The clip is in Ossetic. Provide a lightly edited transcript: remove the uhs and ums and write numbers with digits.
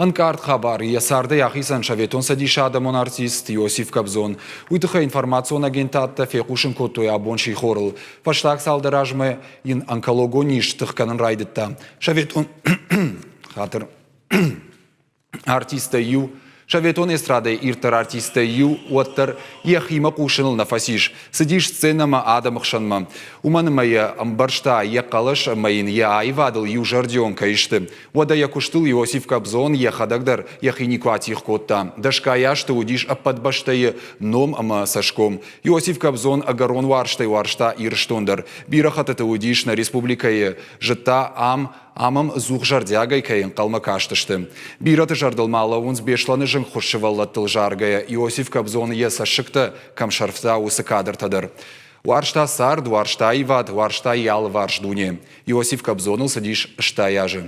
Ӕнкъард хабар йӕ цардӕй ахицӕн Советон Цӕдисы адӕмон артист Иосиф Кобзон. Уый тыххӕй информацион агентадтӕ фехъусын кодтой абон сихорыл. Фӕстаг цалдӕр азмӕ йын онкологон низ тых кӕнын райдыдта. Советон хатыр артисттӕй иу, советон эстрадӕйы ирддӕр артисттӕй иу уӕддӕр йӕхимӕ хъусыныл нӕ фӕцис, цыдис сценӕмӕ адӕмы хсӕнмӕ. Уымӕн ӕмӕ йӕ ӕмбӕрста, йӕ хъӕлӕс ӕмӕ йын йӕ аивадыл иузӕрдион кӕй сты. Уӕдӕ йӕ куыстыл Иосиф Кобзон йӕхӕдӕг дӕр йӕхи никуы атигъ кодта. Дӕсгай азты уыдис ӕппӕт бӕстӕйы ном ӕмӕ цӕсгом. Иосиф Кобзон ӕгӕрон уарзтӕй уарзта Ирыстон дӕр. Бирӕ хӕттыты уыдис нӕ республикӕйы, зыдта ам Ам ӕм ӕдзух зӕрдиагӕй кӕй ӕнхъӕлмӕ кастысты. Бирӕты зӕрдыл ма лӕууынц Беслӕны зынгхуыст сывӕллӕттыл заргӕйӕ Иосиф Кобзон йӕ цӕссыгтӕ кӕм сӕрфта, уыцы кадртӕ дӕр. Уарзта цард, уарзта аивад, уарзта йӕ алыварс дуне. Иосиф Кобзоныл цыдис 80 азы.